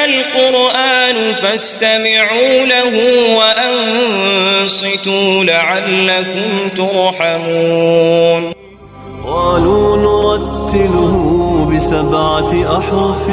القرآن فاستمعوا له وأنصتوا لعلكم ترحمون. قالوا نرتله بسبعة أحرف.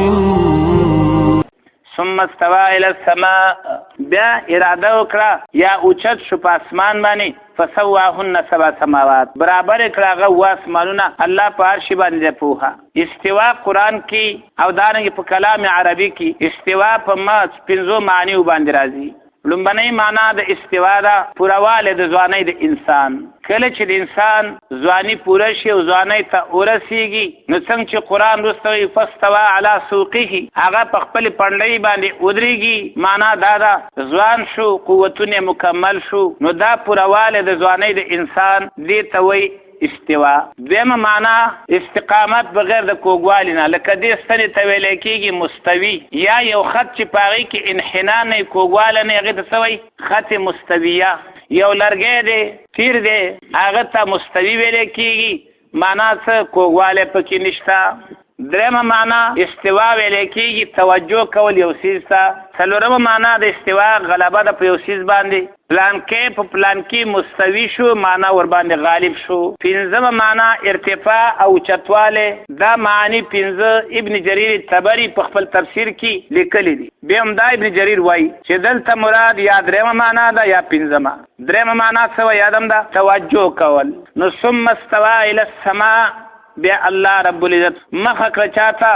ثم استوى الى السماء، بیا اراده وکړه یا اوچت شو په اسمان باندې، فسواهن سبع سماوات، برابر کړه هغه اووه اسمانونه. الله په هر شي باندې دی پوهه. استوا قرآن کې او دارنګې په کلام عربي کې استوا په ما پنځو معنیو باندې راځي. لومبنۍ معنا د استوا ده پورهوالی د ځوانۍ د انسان. کله چې د انسان ځواني پوره شي او ځوانۍ ته ورسیږي، نو څنګه چې قرآن وروسته وایي فاستوی علی سوقه، هغه په خپلې پنډۍ باندې ودرېږي. معنا دا ده ځوان شو، قوتونه مکمل شو، نو دا پورهوالی د ځوانۍ د انسان دې ته وایي استوا. دویمه معنا استقامت بغیر د کوږوالي نه، لکه دې ستنې ته ویلی کېږي مستوي، یا یو خط چې په هغې کې انحنا نه وي، کوږوالی نه وي، هغې ته څه وایي؟ خط مستویه. یو لرګی دی، تیر دی، هغه ته مستوي ویلی کېږي، معنا څه؟ کوږوالی پکې نشته. درېمه معنا استوا ویلی کېږي توجه کول یو څیز ته. څلورمه معنا د استوا غلبه ده په یو څیز باندې، پلانکی په پلانکی مستوي شو، معنا ورباندې غالب شو. پنځمه معنا ارتفاع او چتوالی. دا معانی پنځه ابن جریر طبري په خپل تفسیر کې لیکلي دي. بیا هم دا ابن جریر وایي چې دلته مراد یا درېمه معنا ده یا پنځمه. درېمه معنا څه وه یادم ده؟ توجه کول. نو ثم استوی الی السماء، بیا الله رب العزت مخه کړه چاته؟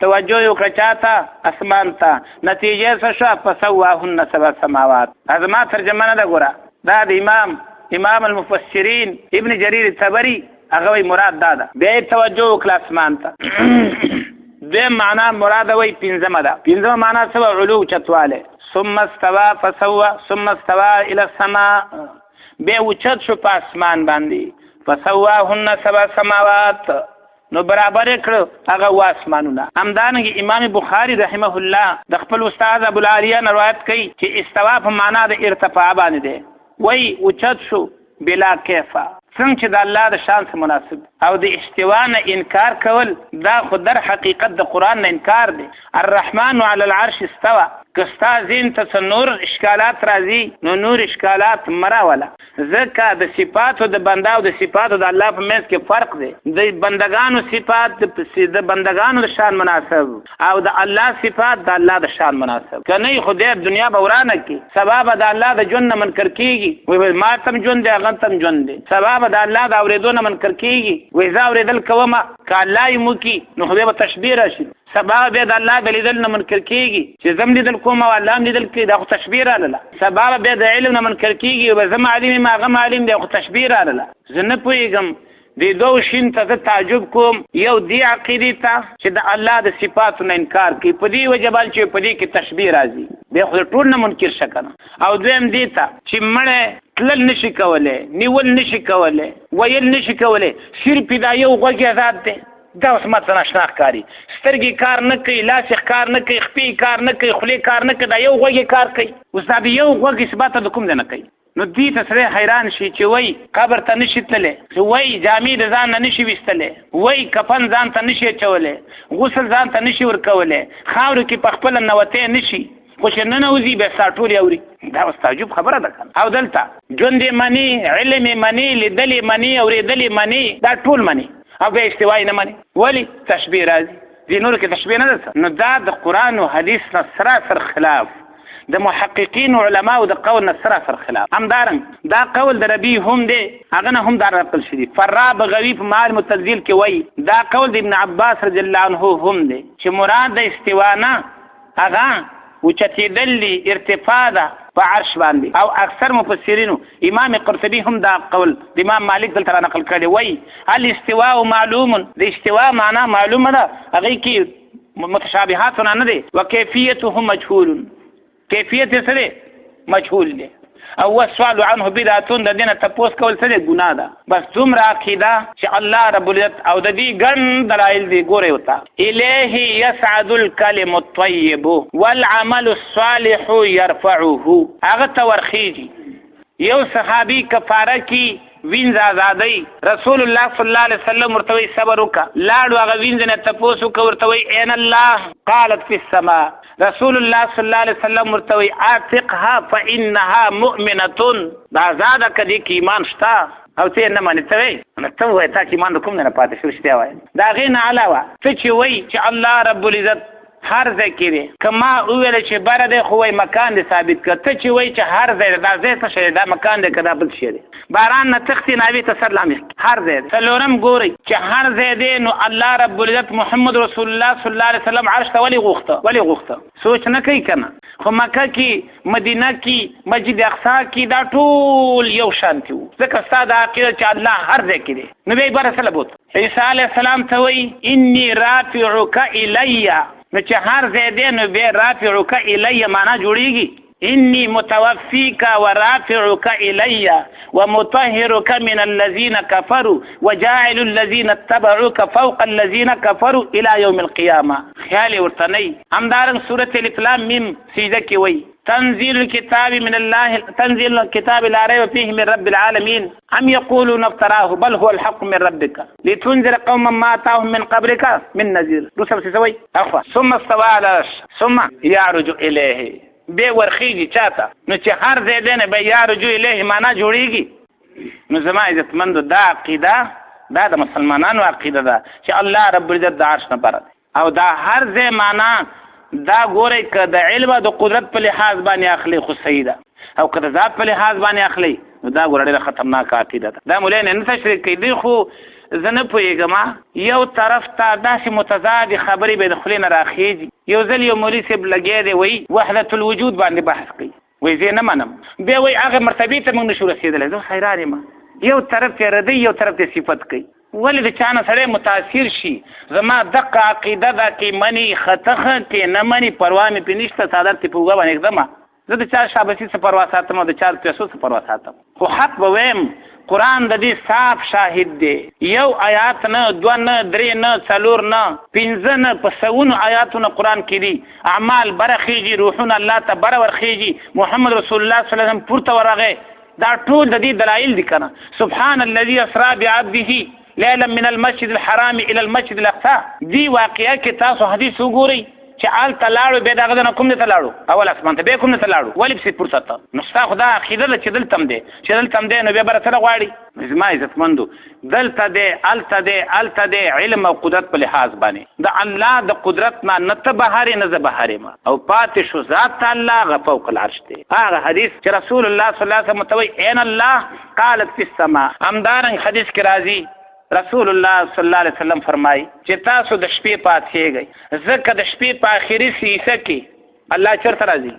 توجه یې وکړه چاته؟ اسمان ته. نتیجه څه شوه؟ فسواهن سبع سماوات. زما ترجمه نه ده ګوره، دا د امام المفسرین ابن جریر طبري هغه وایي مراد دا ده. بیا یې توجه وکړه اسمان ته. دویم معنا مراد وایي پنځمه ده. پنځمه معنا څه وه؟ علو، چتوالی. ثم استوى فسوى، ثم استوى الى السماء، بیا اوچت شو په اسمان باندې، فسواهن سبع سماوات، نو برابر کړ هغه اووه اسمانونه. همدارنګه امام بخاري رحمه الله د خپل استاد ابو العالیه نه روایت کوي چې استوا په معنا د ارتفاع باندې دی، وایي اوچت شو بلا کیفه، څنګه چې د الله د شان سره مناسب. او د استوا نه انکار کول دا خو در حقیقت د قرآن نه انکار دی. الرحمن علی العرش استوى، که ستا ذهن ته څه نور اشکالات راځي نو نور اشکالات مه راوله، ځکه د صفاتو د بنده او د صفاتو د الله په منځ کې فرق دی. د بندګانو صفات د بندګانو د شان مناسب او د الله صفات د الله د شان مناسب. که نه خو دی دنیا به ورانه کړي. سبا به د الله د ژوند نه منکر کېږي، وایي ما ته هم ژوند دی هغه ته هم ژوند دی. سبا به د الله د اورېدو نه منکر کېږي، وایي زه اورېدل کوم، که الله یې وکړي نو خو بیا به تشبیه راشي. سبا به د الله د لیدل نه منکر کېږي چې زه هم لیدل کوم او الله هم لیدل کوي، دا خو تشبیه راغله. سبا به بیا د علم نه منکر کېږي، وایي زه عالم یم هغه عالم دی، خو تشبیه راغله. زه نه پوهېږم دې دوو شین ته زه تعجب کوم، یو دې عقیدې ته چې د الله د صفاتو نه انکار کوي په دې وجه باندې چې په دې کې تشبیه راځي، بیا خو د ټول نه منکر شه که نه. او دویم دې ته چې مړی تلل نشي کولی، نیول نشي کولی، ویل نشي کولی، صرف دا یو غوږ ازاد دی. دا اوس ماته ناشنا ښکاري، سترګې کار نه کوي، لاس یې کار نه کوي، خپې یې کار نه کوي، خولې کار نه کوي، دا یو غوږ یې کار کوي. اوس دا د یو غوږ اثبات د کوم ځای نه کوي؟ نو دې ته سړی حیران شي چې وایي قبر ته نشي تللی، وایي جامې د ځان نه نشي ویستلی، وایي کفن ځان ته نشي اچولی، غسل ځان ته نشي ورکولی، خاورو کې په خپله ننوتی نشي، خو چې ننوځي بیا ستا ټولې اوري. دا اوس تعجب خبره ده که نه؟ او دلته ژوند یې مني، علم یې مني، لیدل یې مني، اورېدل یې مني، دا ټول مني او بیا استوا یې نه مني. ولې؟ تشبیه راځي. دې نورو کې تشبیه نه ده. نو دا د قرآن او حدیث نه سراسر خلاف، د محققین علماو د قول نه سراسر خلاف. همدارنګ دا قول د ربیع هم دی، هغه نه هم دا نقل شوی. فرا بغوي په معالم التنزیل کې وایي دا قول د ابن عباس رضی الله عنه هم دی چې مراد د استوا نه هغه اوچتېدل دي، ارتفاع ده په عرش باندې. او اکثر مفسرینو امام قرطبي هم دا قول د امام مالک دلته را نقل کړی، وایي الاستواء معلوم، د استواء معنا معلومه ده، هغې کې متشابهات نه دی، وکیفیته مجهول، کیفیت یې څه دی؟ مجهول دی. او والسؤال عنه بدعة، د دې نه تپوس کول څه دی؟ ګناه ده. بس دومره عقیده چې الله رب العزت او د دې ګڼ دلایل دي، ګورئ ورته، الیه یصعد الکلم الطیب والعمل الصالح یرفعه، هغه ته ورخیږي. یو صحابي کفاره کی وینځ آزادوي. رسول الله صلی الله علیه وسلم ورته وایي صبر وکړه. لاړو هغه وینځ نه تپوس وکړه، ورته وایي اين الله؟ قالت فی السماء. رسول الله صلی الله علیه وسلم ورته وایي اعتقها فانها مؤمنه. دا آزاده که دې کې ایمان شته او ته یې نه منې، ته وایې نو ته ووایه تا کې ایمان د کوم نه پاتې شو؟ رښتیا وایه. د هغې نه علاوه ته چې وایي چې الله رب العزت هر ځای کې دی، که ما وویل چې بره دی خو وایي مکان دې ثابت کړه. ته چې وایي چې هر ځای دی، دا ځای څه شی دی؟ دا مکان دی که دا بل شی دی؟ باران نه تښتي ناوې ته سر لاندې هر ځای دی. څلورم ګورئ چې هر ځای دی نو الله رب العزت محمد رسول الله صلی الله علیه وسلم عرش ته ولې غوښته؟ ولې غوښته؟ سوچ نه کوي که نه؟ خو مکه کې، مدینه کې، مسجد اقصا کې دا ټول یو شانتي وو، ځکه ستا دا عقیده چې الله هر ځای کې دی، نو بیا یې بره څه له بوت؟ عیسی علیه السلام ته وایي انی رافعک الی، نو چې هر ځای دی نو بیا رافعک الی معنا جوړیږي انی متوفیک ورافعک الی ومطهرک من الذین کفروا وجاعل الذین اتبعوک فوق الذین کفروا الی یوم القیامه. خیال یې ورته نه وي. همدارنګ سورة الف لام میم سجده کې وایي تنزيل الكتاب من الله تنزيل الكتاب لا ريب فيه من رب العالمين أم يقولون افتراه بل هو الحق من ربك لتنذر قوما ما أتاهم من قبلك من نذير. دوسر سوي أخوة ثم استوى على العرش ثم يعرج إليه به ورخیږي چاته، نو چې هر ځای دی نه به یعرج الیه معنا جوړیږي. نو زما عزتمندو دا عقیده دا د مسلمانانو عقیده ده چې الله رب العزت د عرش نه بره دی، او دا هر ځای معنا دا ګورئ که د علم او د قدرت په لحاظ باندې اخلي خو صحیح ده، او که د ذات په لحاظ باندې اخلي نو دا ګوره ډېره خطرناکه عقیده ده. دا مولای نه تشریح کوي دی، خو زه نه پوهېږم یو طرف ته داسې متضادې خبرې به د خولې نه راخېږي. یو ځل یو مولوي صاحب لګیا دی وایي وحدت الوجود باندې بحث کوي، وایي زه یې نه منم، بیا وایي هغه مرتبې ته موږ نه شو رسېدلی. زه حیران یم، یو طرف ته ردوي یو طرف ته صفت کوي. ولې د چا نه سړی متاثر شي؟ زما دقه عقیده ده کې مني ختخه کې نه مني پروا مې پرې نشته، څادر ترې په اوږه باندې ږدمه. زه د چا شابسي څه پروا ساتم او د چا د پیسو څه پروا ساتم، خو حق به وایم. قرآن د دې صاف شاهد دی، یو آیات نه، دوه نه، درې نه، څلور نه، پنځه نه، په سوونو آیاتونه قرآن کې دي. اعمال بره خېږي، روحونه الله ته بره ورخېږي، محمد رسول الله صلی الله علیه وسلم پورته ورغی. دا ټول د دې دلایل دي که نه؟ سبحان الذي اسرا بعبده ليلا من المسجد الحرام الى المسجد الاقصى. دې واقعه کې تاسو حدیث وګورئ چې هلته لاړو، بیا د هغه ځای نه کوم ځای ته لاړو؟ اول اسمان ته، بیا کوم ځای ته لاړو؟ ولې پسې پورته ته؟ نو ستا خو دا عقیده ده چې دلته هم دی، چې دلته هم دی نو بیا بره څه غواړي؟ زما عزتمندو دلته دی، هلته دی، هلته دی، علم او قدرت په لحاظ باندې د الله د قدرت نه نه ته بهر یې نه زه بهر یم، او پاتې شو ذات ته الله هغه فوق العرش دی. هغه حدیث چې رسول الله صلی الله علیه وسلم ته وایي اين الله؟ قالت فی السماء. همدارنګ حدیث کې راځي رسول الله صلی الله علیه وسلم فرمایي چې تاسو د شپې پاڅېږئ، ځکه د شپې په آخري حصه کې الله چېرته راځي؟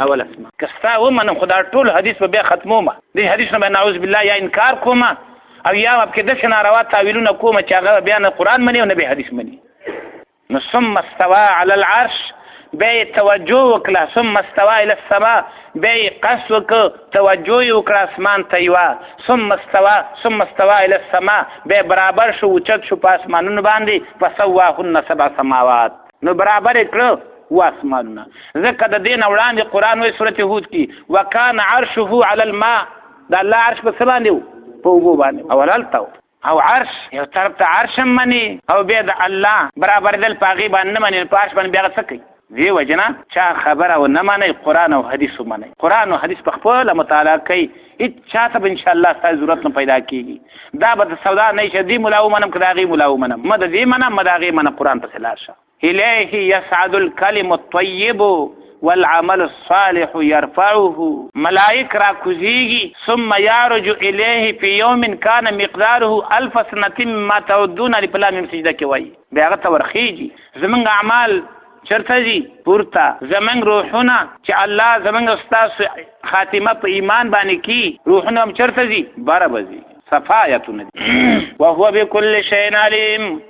اول اسمان. که ستا ومنم خو دا ټول حدیث به بیا ختمومه، دې حدیث نه به نعوذ بالله یا انکار کومه او یا به پکې داسې ناروا تاویلونه کومه چې هغه بیا نه قرآن مني او نه به حدیث مني. نو ثم استوى على العرش، بیا یې توجه وکړه، ثم استوى الى السماء، بیا یې قصد وکړ، توجه یې وکړه اسمان ته یوه، ثم استوى، ثم استوى الى السماء، بیا برابر شو، اوچت شو په اسمانونو باندې، فسواهن سبع سماوات، نو برابر یې کړه و اسمانونه. ځکه د دې نه وړاندې قرآن وایي سورة هود کې وکان عرشه علی الماء، د الله عرش په څه باندې و؟ په اوبو باندې، اول هلته و. او عرش یو طرف ته عرش هم مني او بیا د الله برابرېدل په هغې باندې نه مني، په عرش باندې بیا هغه څه کوي؟ دې وجې نه چا خبره ونه منئ، قرآن او حدیث ومنئ. قرآن او حدیث په خپله مطالعه کوئ، هېڅ چا ته به انشاءالله ستاسو ضرورت نه پیدا کېږي. دا به د سودا نه چې دې ملا ومنم که د هغې ملا ومنم، مه د دې منه مه د هغې منه، قرآن پسې لاړ شه. الیه یصعد الکلم الطیب والعمل الصالح يرفعه. ملائک را کوزیږي، ثم يعرج الیه فی یوم کان مقداره الف سنة مما تعدون. الف لام میم سجده کې وایي بیا هغه ته ورخیږي. زمونږ اعمال چرته ځي؟ پورته. زمونږ روحونه چې الله زمونږ ستاسو خاتمه په ایمان باندې کی، روحونه هم چرته ځي؟ بره به ځي. صفا آیتونه دي. وهو بكل شیء علیم.